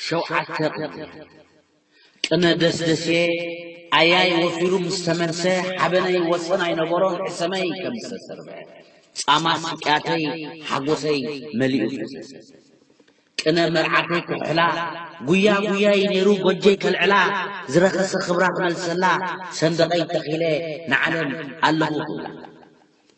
ሸውዓተ ቅነ ደስደስየ ኣያይ ወፊሩ ምስ ተመልሰ ሓበነይ ወሰን ኣይነበሮን ሕሰመይ ከም ዝተሰርበ ጻማ ስቅያተይ ሓጎሰይ መሊኡ ፈሰሰ። ቅነ መርዓተይ ክሕላ ጉያ ጉያይ ነይሩ ጎጀይ ከልዕላ ዝረኸሰ ክብራ ክመልሰላ ሰንደቐይ ተኺለ ንዓለም ኣለኹ ክብላ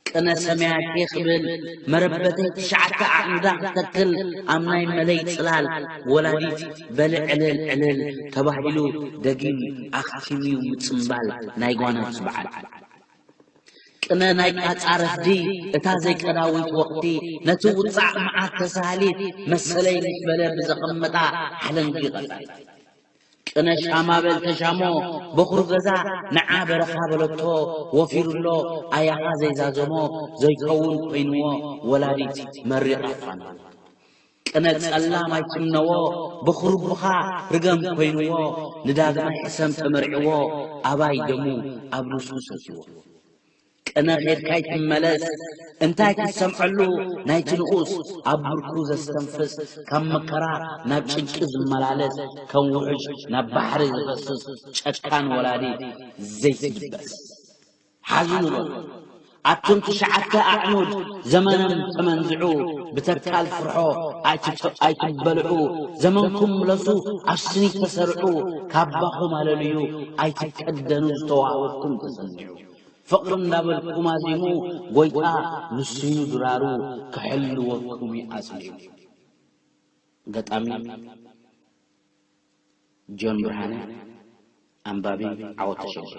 ቅነ ሰማያት ክብል መረበተይ ትሽዓተ ኣዕኑዳ ክተክል ኣብ ናይ መለይ ጽላል ወላዲት በሊ ዕልል ዕልል ተባሂሉ ደጊም ኣኽቲምዩ ምጽምባል ናይ ጓኖት በዓል ቅነ ናይ ቃጻ ረፍዲ እታ ዘይቀዳዊት ወቕቲ ነቲ ውጻዕ መዓት ተሳሃሊት መሰለይ ምስ በለ ብዘቐመጣ ሓለንጊ ቐጻይ ቅነ ሻማ በል ተሻሞ በኹሩ ገዛ ንዓ በረኻ በለቶ ወፊሩሎ ኣያኻ ዘይዛዘሞ ዘይከውን ኮይንዎ ወላዲት መሪቓ ፋኖ ቅነ ጸላም ኣይትምነዎ በኹሩ ብኻ ርገም ኮይንዎ ንዳግማይ ሕሰም ተመርዕዎ ኣባይ ደሙ ኣብ ርእሱ ሰትዎ ቅነ ኼድካ ኣይትመለስ እንታይ ክትሰምዐሉ ናይቲ ንኡስ ኣብ ብርኩ ዘስተንፍስ ካብ መከራ ናብ ጭንቂ ዝመላለስ ከም ውሕጅ ናብ ባሕሪ ዝፈስስ ጨካን ወላዲ ዘይትድበስ ሓዝኑ በሉ ኣቱም ትሽዓተ ኣዕኑድ ዘመኖም ተመንዝዑ ብተካል ፍርሖ ኣይትበልዑ ዘመንኩም ምለሱ ኣብ ስኒት ተሰርዑ ካባኹም ኣለልዩ ኣይትቀደኑ ዝተዋህበኩም ተሰንዩ ፍቕሪ እንዳበልኩም ኣዚሙ ጎይታ ንሱዩ ድራሩ ክሕልወኩም ኣጽሊዩ ገጣሚ ጆን ብርሃነ ኣንባቢ ዓወት ተሸገ